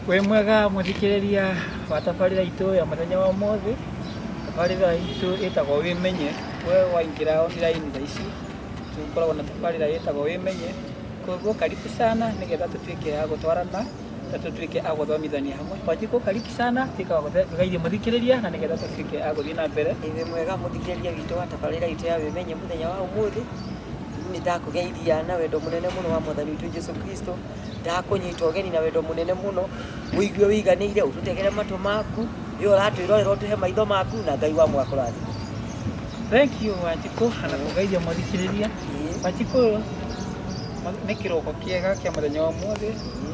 Wĩ mwega mũthikĩrĩria wa tabarĩra itũ ya mũthenya wa ũmũthĩ. Tabarĩra itũ ĩtagwo Wĩmenye. We waingĩra online thaa ici, tũkoragwo na tabarĩra ĩtagwo Wĩmenye. Koguo karibu sana nĩgetha tũtuĩke a gũtwarana na tũtuĩke a gũthomithania hamwe. Wanjikũ karibu sana, tuĩka wa kũgeithia mũthikĩrĩria na nĩgetha tũtuĩke a gũthiĩ na mbere. Wĩ mwega mũthikĩrĩria witũ wa tabarĩra itũ ya Wĩmenye mũthenya wa ũmũthĩ. Nĩ ndakũgeithia na wendo mũnene mũno wa Mwathani witũ Jesu Kristo. Ndakũnyita ũgeni na wendo mũnene mũno, ũigue ũiganĩire, ũtũtegere matũ maku, we ũratwĩrorera ũtũhe maitho maku, na Ngai wa akũrathime. Thank you Wanjikũ, na kũgeithia mũthikĩrĩria. Wanjikũ, nĩ kĩroko kĩega kĩa mũthenya wa ũmũthĩ,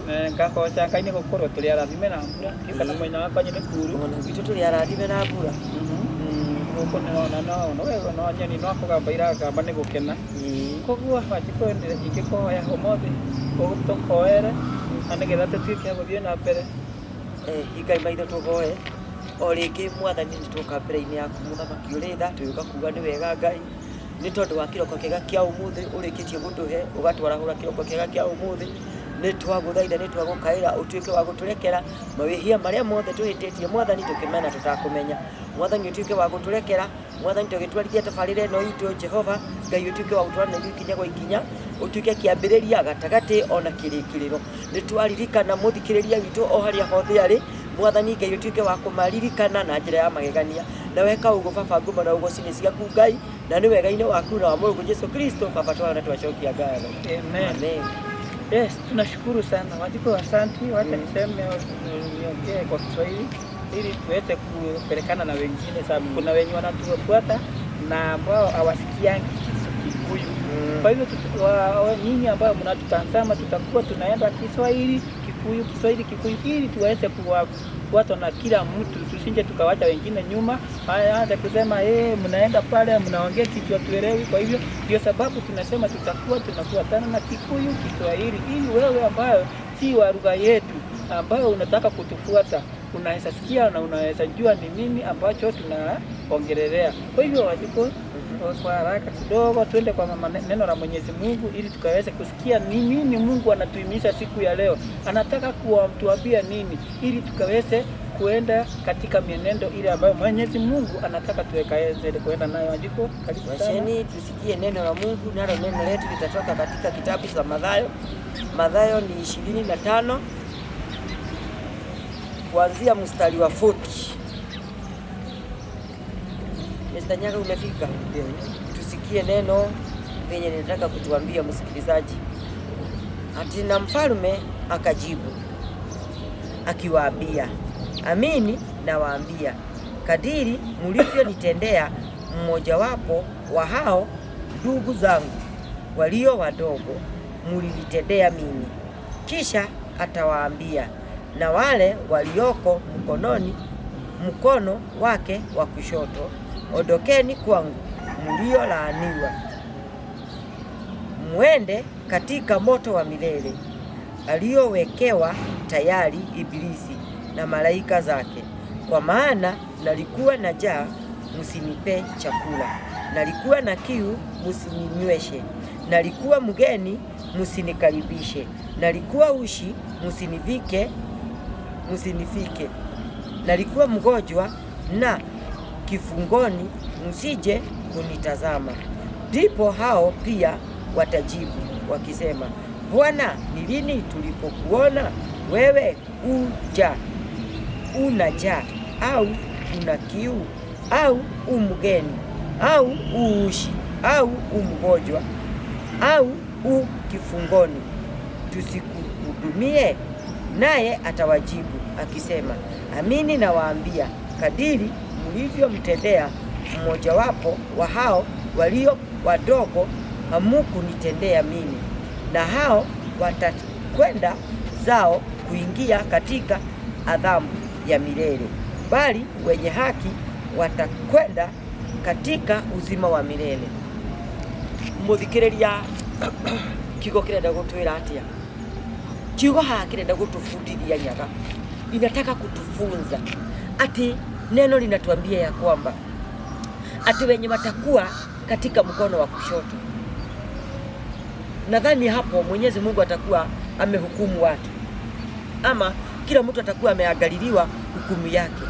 na ngagoca Ngai nĩ gũkorwo tũrĩ arathime na mbura. Ndiũĩ kana mwena wa kwanyu nĩ kuru. Ona gwitũ tũrĩ arathime na mbura. Gũkũ nĩrona no no nyoni no kũgamba iragamba nĩ gũkena. Koguo Wanjikũ ingĩkũhoya ũmũthĩ ũtũhoere na nĩgetha tũtuĩke a gũthiĩ na mbere. Hingai maitho tũhoe. O rĩngĩ Mwathani nĩ twoka mbere-inĩ yaku mũthamaki ũrĩ tha, tũgĩũka kuga nĩ wega Ngai, nĩ tondũ wa kĩroko kĩega kĩa ũmũthĩ ũrĩkĩtie gũtũhe, ũgatwarahũra kĩroko kĩega kĩa ũmũthĩ. Nĩ twagũthaitha, nĩ twagũkaĩra ũtuĩke wa gũtũrekera mawĩhia marĩa mothe tũhĩtĩtie Mwathani tũkĩmenya tũtakũmenya. Mwathani ũtuĩke wa gũtũrekera. Mwathani tũgĩtwarithia tabarĩra ĩno itũ Jehova Ngai ũtuĩke wa gũtwarana ithuĩ ikinya gwa ikinya, ũtuĩke kĩambĩrĩria, gatagatĩ ona kĩrĩkĩrĩro. Nĩ twaririkana mũthikĩrĩria witũ o harĩa hothe arĩ, Mwathani Ngai ũtuĩke wa kũmaririkana na njĩra ya magegania. Na weka ũguo Baba ngumo na ũgoci nĩ ciaku Ngai, na nĩ wega-inĩ waku na wa Mũrũguo Jesu Kristo Baba twahoya na twacokia ngatho. Amen. Amen. Yes, tunashukuru sana Wanjikũ, asanti. Wacha niseme niongee kwa Kiswahili ili tuweze kupelekana na wengine, sababu kuna wenye wanatufuata na ambao hawasikiangi Kikuyu. Kwa hivyo nyinyi ambao mnatutazama, tutakuwa tunaenda Kiswahili, Kikuyu, Kiswahili, Kikuyu ili tuweze kufuatwa na kila mtu, tusije tukawacha wengine nyuma, aanze kusema mnaenda pale mnaongea kitu hatuelewi. Kwa hivyo ndio sababu tunasema tutakuwa tunafuatana na Kikuyu, Kiswahili ili wewe ambayo si wa lugha yetu ambayo unataka kutufuata unaweza sikia na unaweza jua ni nini ambacho tunaongelelea. Kwa hivyo Wanjikũ, kwa haraka kidogo tuende kwa neno la Mwenyezi Mungu ili tukaweze kusikia ni nini Mungu anatuhimiza siku ya leo. Anataka kutuambia nini ili tukaweze kuenda katika mienendo ile ambayo Mwenyezi Mungu anataka tuwekaweze kuenda nayo. Wanjikũ, karibu sana. Wacheni tusikie neno la Mungu, nalo neno letu litatoka katika kitabu cha Mathayo. Mathayo ni 25 kuanzia mstari wa 40. Mr. Nyaga, umefika? Tusikie neno lenye ninataka kutuambia msikilizaji. Ati na mfalme akajibu akiwaambia, amini nawaambia, kadiri mlivyonitendea mmojawapo wa hao ndugu zangu walio wadogo, mlinitendea mimi. Kisha atawaambia na wale walioko mkono wake wa kushoto, ondokeni kwangu mliolaaniwa, mwende katika moto wa milele aliowekewa tayari Ibilisi na malaika zake. Kwa maana nalikuwa na njaa, msinipe chakula, nalikuwa na kiu, msininyweshe, nalikuwa mgeni, msinikaribishe, nalikuwa uchi, msinivike, nalikuwa mgonjwa na kifungoni, msije kunitazama. Ndipo hao pia watajibu wakisema, Bwana, ni lini tulipokuona wewe una njaa au una kiu au umgeni au uushi au umgonjwa au u kifungoni, tusikuhudumie? Naye atawajibu akisema, amini nawaambia, kadiri mlivyomtendea mmojawapo wa hao walio wadogo, hamukunitendea mimi. Na hao watakwenda zao kuingia katika adhabu ya milele, bali wenye haki watakwenda katika uzima wa milele. Muthikiriria, kiugo kirenda gutwira atia? Kiugo haha kirenda gutubundithia nyaga, inataka kutufunza ati neno linatuambia ya kwamba ati wenye watakuwa katika mkono wa kushoto. Nadhani hapo Mwenyezi Mungu atakuwa amehukumu watu ama Kila mtu atakuwa ameangaliliwa hukumu yake.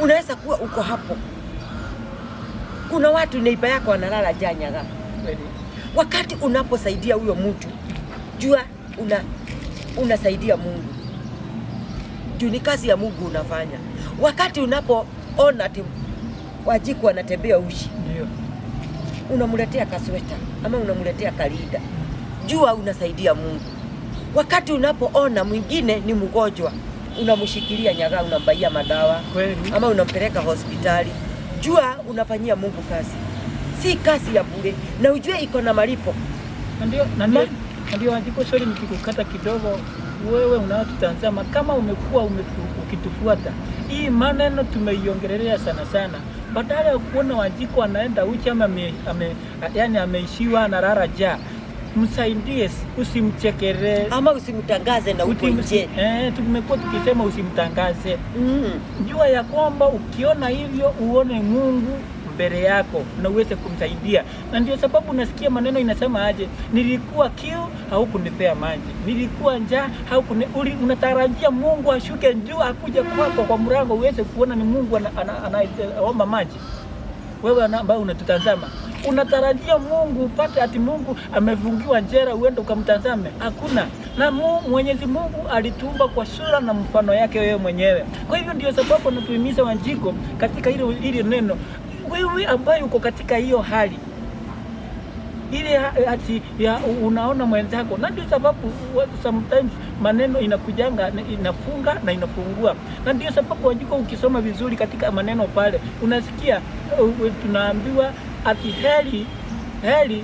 Unaweza kuwa uko hapo, kuna watu neiba yako analala njaa Nyaga. Kweli. Wakati unaposaidia huyo mtu, jua unasaidia Mungu, juu ni kazi ya Mungu unafanya. Wakati unapoona ati Wanjiku anatembea uchi, Ndio. unamletea kasweta ama unamletea kalida, jua unasaidia Mungu. Wakati unapoona mwingine ni mgonjwa, unamshikilia Nyaga, unambaia madawa Kweli. ama unampeleka hospitali, jua unafanyia Mungu kazi, si kazi ya bure, na ujue iko na malipo. Na ndio na ndio na ndio Wanjiku, sorry nikikukata kidogo, wewe unaotutazama kama umekuwa ukitufuata, hii maneno tumeiongelelea sana sana, badala ya kuona Wanjiku anaenda uchi ama yani ameishiwa analala njaa, msaidie, usimchekelee Ama usimtangaze na uko nje. Tumekuwa tukisema usimtangaze. Jua ya kwamba ukiona hivyo uone Mungu mbele yako na uweze kumsaidia. Na ndio sababu nasikia maneno inasema aje, nilikuwa kiu haukunipea maji, nilikuwa njaa haukuni. Unatarajia Mungu ashuke juu akuje kwako kwa mlango uweze kuona ni Mungu anaomba maji. Wewe ambaye unatutazama unatarajia Mungu upate ati Mungu amefungiwa njera uende ukamtazame? Hakuna. Na Mwenyezi Mungu alituumba kwa sura na mfano yake wewe mwenyewe. Kwa hivyo ndio sababu anatuhimiza Wanjiku katika ile neno, wewe ambaye uko katika hiyo hali ile ati ya unaona mwenzako, na ndio sababu sometimes maneno inakujanga inafunga na inafungua, na ndio sababu Wanjiku, ukisoma vizuri katika maneno pale unasikia tunaambiwa ati heri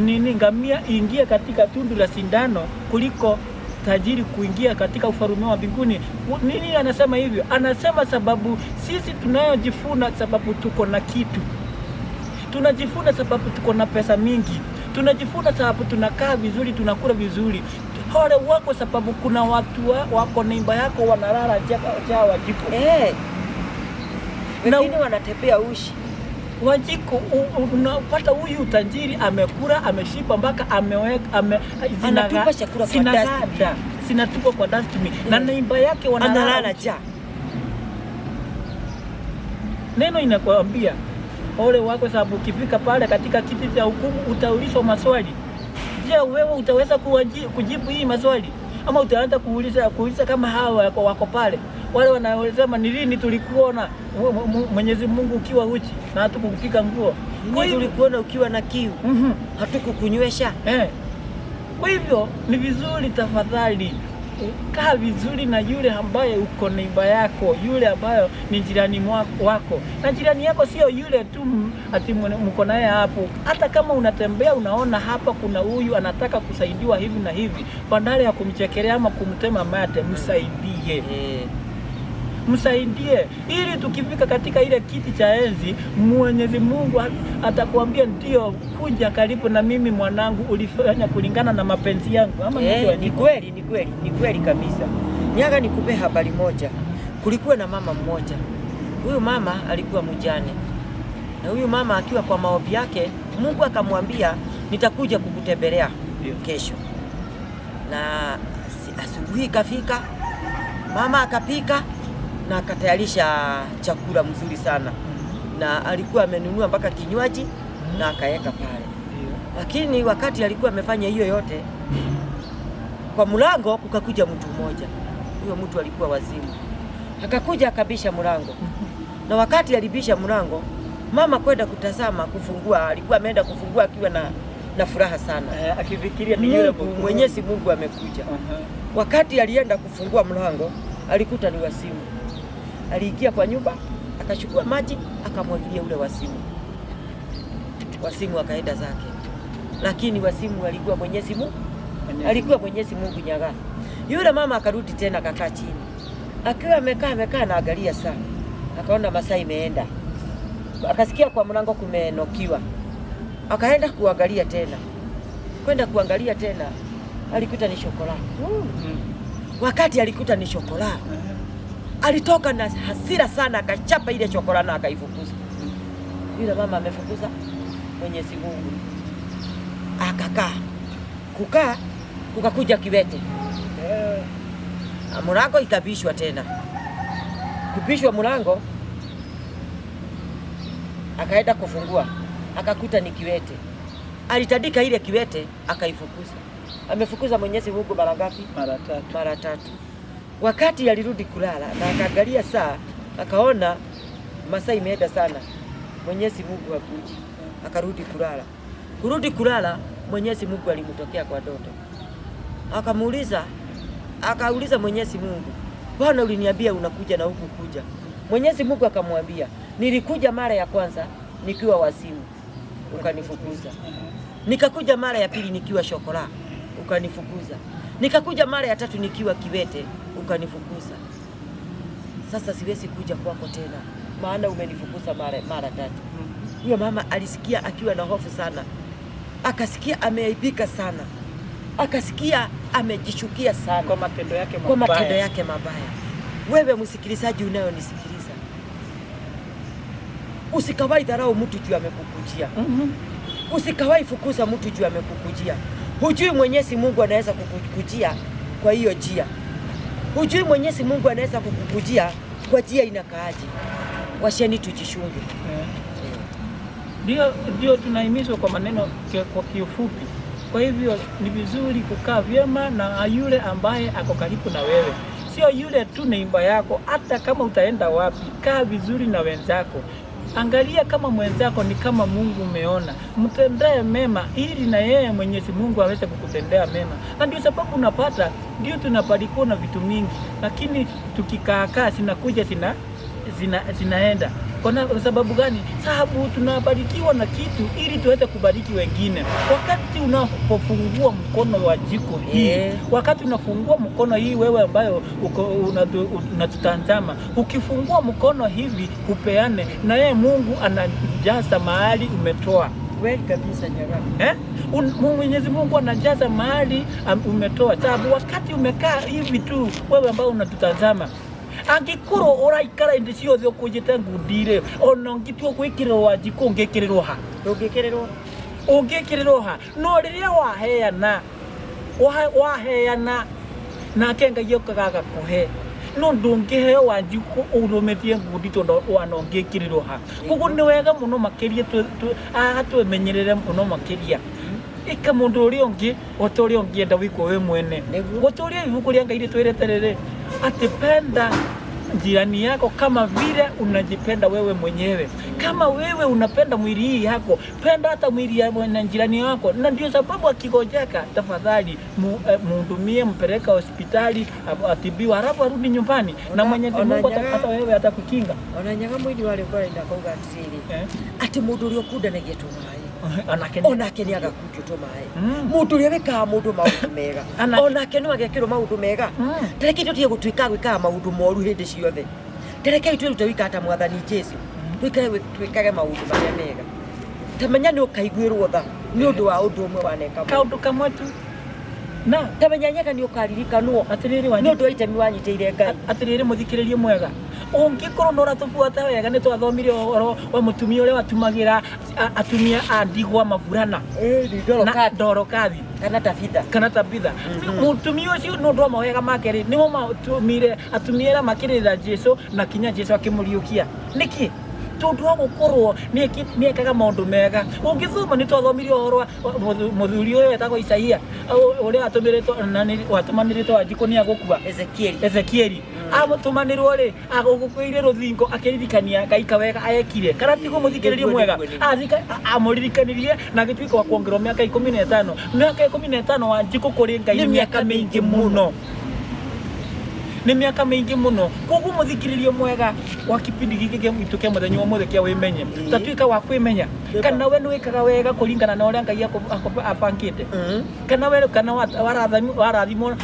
nini ngamia ingie katika tundu la sindano kuliko tajiri kuingia katika ufalme wa mbinguni. Nini anasema hivyo? Anasema sababu sisi tunayojifuna sababu tuko na kitu, tunajifuna sababu tuko na pesa mingi, tunajifuna sababu tunakaa vizuri, tunakula vizuri. Ole wako sababu kuna watu wako neimba yako wanalala njaa Wanjiku. Wengine wanatembea uchi. Wanjiku, unapata huyu utajiri amekula ameshiba mpaka ameweka Anatupa chakula kwa dustbin. Zinatupwa kwa dustbin. Na neimba yake wanalala Analala njaa. Neno inakwambia ole wako, sababu ukifika pale katika kiti cha hukumu utaulizwa maswali. Je, wewe utaweza kujibu hii maswali? Ama utaanza kuuliza kama hawa wako pale wale wanaosema ni lini tulikuona Mwenyezi Mungu ukiwa uchi na hatukukufika nguo? Kwa hiyo tulikuona ukiwa na kiu, hatukukunywesha. Kwa hivyo ni vizuri, tafadhali kaa vizuri na yule ambaye uko neiba yako, yule ambayo ni jirani wako. Na jirani yako sio yule tu ati mko naye hapo. Hata kama unatembea unaona hapa kuna huyu anataka kusaidiwa hivi na hivi, badala ya kumchekelea ama kumtema mate, msaidie. Msaidie ili tukifika katika ile kiti cha enzi, Mwenyezi Mungu atakwambia ndio, kuja karibu na mimi mwanangu, ulifanya kulingana na mapenzi yangu. Ama ndio? Ni kweli, ni kweli, ni kweli kabisa. Nyaga, nikupe habari moja. Kulikuwa na mama mmoja. Huyu mama alikuwa mjane. Na huyu mama akiwa kwa maombi yake, Mungu akamwambia nitakuja kukutembelea kesho. Na asubuhi ikafika, mama akapika na akatayarisha chakula mzuri sana. Na alikuwa amenunua mpaka kinywaji na akaeka pale. Lakini wakati alikuwa amefanya hiyo yote, kwa mlango kukakuja mtu mmoja. Huyo mtu alikuwa wazimu. Akakuja akabisha mlango. Na wakati alibisha mlango, mama kwenda kutazama kufungua, alikuwa ameenda kufungua akiwa na furaha sana. Akifikiria ni yule Mungu, Mwenyezi Mungu amekuja. Wakati alienda kufungua mlango, alikuta ni wazimu. Aliingia kwa nyumba, akachukua maji, akamwagilia ule wazimu. Wazimu akaenda zake. Lakini wazimu alikuwa Mwenyezi Mungu. Alikuwa Mwenyezi Mungu Nyaga. Yule mama akarudi tena akakaa chini. Akiwa amekaa na angalia saa. Akaona masaa imeenda. Akasikia kwa mlango kumenokiwa. Akaenda kuangalia tena. Kwenda kuangalia tena, alikuta ni shokola. Wakati alikuta ni shokola, alitoka na hasira sana, akachapa ile shokola na akaifukuza. Yule mama amefukuza Mwenyezi Mungu. Akakaa. Kukaa, kukakuja kiwete. Mlango ikabishwa tena, kubishwa mlango, akaenda kufungua, akakuta ni kiwete. Alitandika ile kiwete, akaifukuza. Amefukuza Mwenyezi Mungu mara ngapi? Mara tatu. Mara tatu. Wakati alirudi kulala na akaangalia saa, akaona masaa imeenda sana, Mwenyezi Mungu hakuji. Akarudi kulala. Kurudi kulala, Mwenyezi Mungu alimtokea kwa ndoto, akamuuliza, akauliza Mwenyezi Mungu, Bwana, uliniambia unakuja na huku kuja. Mwenyezi Mungu akamwambia, nilikuja mara ya kwanza nikiwa wazimu, ukanifukuza. Nikakuja mara ya pili nikiwa shokora, ukanifukuza. Nikakuja mara ya tatu nikiwa kiwete, ukanifukuza. Sasa siwezi kuja kwako tena, maana umenifukuza mara tatu. Huyo mama alisikia akiwa na hofu sana, akasikia ameaibika sana, akasikia amejishukia sana Kwa matendo yake kwa mabaya. matendo yake mabaya. Wewe msikilizaji unayonisikiliza, usikawahi dharau mtu juu amekukujia. Usikawahi fukuza mtu juu amekukujia. Hujui Mwenyezi Mungu anaweza kukukujia kwa hiyo njia. Hujui Mwenyezi Mungu anaweza kukukujia kwa njia inakaaje. Washeni tujishunge. Ndio tunahimizwa kwa maneno kwa kiufupi. Kwa hivyo ni vizuri kukaa vyema na yule ambaye ako karibu na wewe, sio yule tu neiba yako. Hata kama utaenda wapi, kaa vizuri na wenzako. Angalia kama mwenzako ni kama Mungu umeona, mtendee mema ili na yeye Mwenyezi Mungu aweze kukutendea mema. Na ndio sababu unapata, ndio tunabarikiwa na vitu mingi, lakini tukikaakaa zinakuja zinaenda. Kwa sababu gani? Sababu tunabarikiwa na kitu ili tuweze kubariki wengine. Wakati unapofungua mkono wa jiko hii, wakati unafungua mkono hii, wewe ambayo uko unatutazama, ukifungua mkono hivi upeane, na yeye Mungu anajaza mahali umetoa. Kweli kabisa Nyaga. Mwenyezi Mungu anajaza mahali umetoa. Sababu wakati umekaa hivi tu, wewe ambao unatutazama, angikorwo uraikara indi ciothe ukunjite ngundi-rĩ, ona ũngĩtua gwĩkĩrĩrwo Wanjikũ ũngĩkĩrĩrwo ha? Ndũngĩkĩrĩrwo. Ũngĩkĩrĩrwo ha? No rĩrĩa waheana, waheana nake Ngai okaga agakũhe. No ndũngĩheo Wanjikũ ũrũmĩtie ngundi tondũ wana ũngĩkĩrĩrwo ha. Koguo nĩ wega mũno makĩria twĩmenyerere mũno makĩria. Ĩka mũndũ ũrĩa ũngĩ o ta ũrĩa ũngĩenda wĩkwo wĩ mwene. Gũta ũrĩa ibuku rĩa Ngai rĩtwĩrĩte rĩrĩ, atĩ penda jirani yako kama vile unajipenda wewe mwenyewe. Kama wewe unapenda mwili hii yako, penda hata mwili ya na jirani yako. Na ndio sababu akigojeka, tafadhali muhudumie, mpeleke hospitali atibiwe, halafu arudi nyumbani. Na Mwenyezi Mungu hata wewe atakukinga. Ona Nyaga mwini wa rwĩmbo araina akauga atĩrĩrĩ, atĩ mũndũ ũrĩa ũkundanagia tũmaĩ onake nĩ agakundio tũmaĩ. Mũndũ ũrĩa wĩkaga mũndũ maũndũ mega onake no agekĩrwo maũndũ mega. Tarekei tũtige gũtuĩka gwĩkaga maũndũ moru hĩndĩ ciothe. Tarekei twĩrute gwĩka ta Mwathani Jesũ, twĩkage maũndũ marĩa mega. Tamenya nĩ ũkaiguĩrwo tha nĩ ũndũ wa ũndũ ũmwe waneka kaũndũ kamwe tu. Na tamenya Nyaga nĩ ũkaririkanwo atĩrĩrĩ nĩ ũndũ wa itemi wanyitĩire Ngai. Atĩrĩrĩ mũthikĩrĩrie mwega, ũngĩkorwo nĩ ũratũbuata wega, nĩ twathomire ũhoro wa mũtumia ũrĩa watumagĩra atumia a ndigwa maburana na Dorokathi kana Tabitha, kana Tabitha. Mũtumia ũcio nĩ ũndũ wa mawega make rĩ, nĩmo matũmire atumia arĩa makĩrĩrĩra Jesũ na kinya Jesũ akĩmũriũkia. Nĩkĩ? Tondũ wa gũkorwo nĩekaga maũndũ mega. Ũngĩthoma nĩ twathomire ũhoro wa mũthuri ũyũ wetagwo Isaia, ũrĩa watũmanĩrĩtwo Wanjikũ nĩ agũkua. Ezekieli. Amũtũmanĩrwo rĩ, agũgũkwĩire rũthingo akĩririkania Ngai kawega ekire. Kana tiguo mũthikĩrĩrie mwega? Amũririkanirie na agĩtuĩka wa kuongererwo mĩaka 15. Mĩaka 15 Wanjikũ kũrĩ Ngai nĩ mĩaka mĩingĩ mũno. Nĩ mĩaka mĩingĩ mũno. Koguo mũthikĩrĩrie mwega wa kipindi gĩkĩ gitũ kĩa mũthenya wa ũmũthĩ kĩa wĩmenye, tatuĩka wa kwĩmenya kana we nĩwĩkaga wega kũringana na ũrĩa Ngai abangĩte, kana we kana warathimwo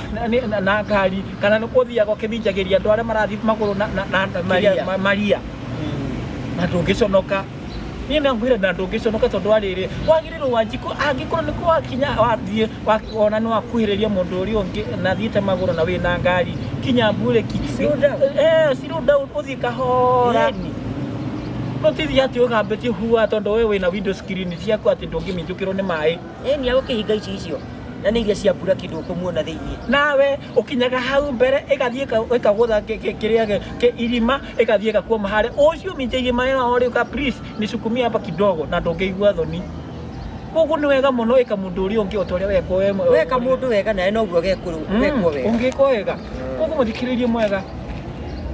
na ngari, kana nĩ kũthiaga ũkĩminjagĩria andũ arĩa marathiĩ magũrũ na Maria, na ndũngĩconoka. Niĩ no ngwĩre na ndũngĩconoka tondũ wa rĩrĩ, wagĩrĩirwo Wanjikũ angĩkorwo nĩ kwakinya wathiĩ wona nĩ wakuhĩrĩria mũndũ ũrĩa ũngĩ na athiĩte magũrũ na wĩna ngari, kinya mburĩki, slow down, ũthiĩ kahora. No ti thiĩ atĩ ũgambĩtie hua tondũ we wĩna window screen ciaku atĩ ndũngĩminjũkĩrwo nĩ maĩ. Ĩni agũkĩhinga ici icio. Na nĩ iria cia mbura ndũkũmuona thĩiniĩ. Nawe ũkinyaga hau mbere ĩgathiĩ ĩkagũtha kĩrĩa irima, ĩgathiĩ ĩgakuoma harĩa ũcio minjĩirie maĩ nao rĩu ka, "Please, nisukumie hapa kidogo," na ndũngĩigua thoni. Koguo nĩ wega mũno ĩka mũndũ ũrĩa ũngĩ o ta ũrĩa wekwo we Weka mũndũ wega nawe noguo gekwo wega. Ũngĩkwo wega. Koguo mũthikĩrĩrie mwega,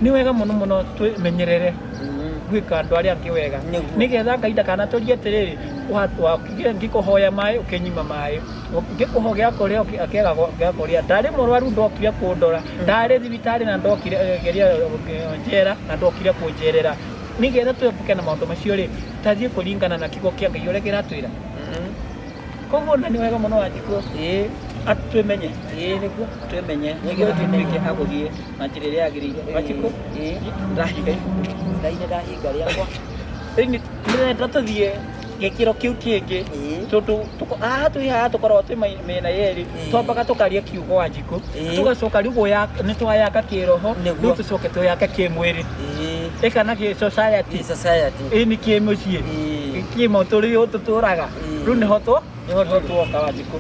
nĩ wega mũno mũno twĩmenyerere gwĩka andũ arĩa angĩ wega, nĩgetha Ngai ndakanatũrie atĩrĩrĩ, ngĩkũhoya maĩ ũkĩnyima maĩ, ngĩkũho gĩa kũrĩa akĩaga gĩa kũrĩa, ndarĩ mũrwaru ndokire kũndora, ndarĩ thibitarĩ na ndokire geria njera na ndokire kũnjerera. Nĩgetha twĩbuke na maũndũ macio rĩ, tathiĩ kũringana na kiugo kĩa Ngai ũrĩa kĩratwĩra. Koguo na nĩ wega mũno, Wanjikũ, twĩmenye. Ĩĩ, nĩguo. Twĩmenye nĩgetha tũtuĩke a gũthiĩ na njĩra ĩrĩa yagĩrĩire. Wanjikũ, ndahinga ibuku. Ngai, nĩ ndahinga rĩakwa. Rĩu nĩndĩrenda tũthiĩ gĩkĩro kĩu kĩngĩ, tondũ haha twĩ haha tũkoragwo twĩ mĩena yerĩ. Twambaga tũkaria kiugo, Wanjikũ, tũgacoka rĩu nĩ twayaka kĩroho, rĩu tũcoke tũyake kĩmwĩrĩ ĩkana kĩ society. Ĩ society. Ĩ nĩ kĩmũciĩ, kĩmũtũrĩ tũtũraga. Rĩu nĩho Nĩho tuoka, Wanjikũ.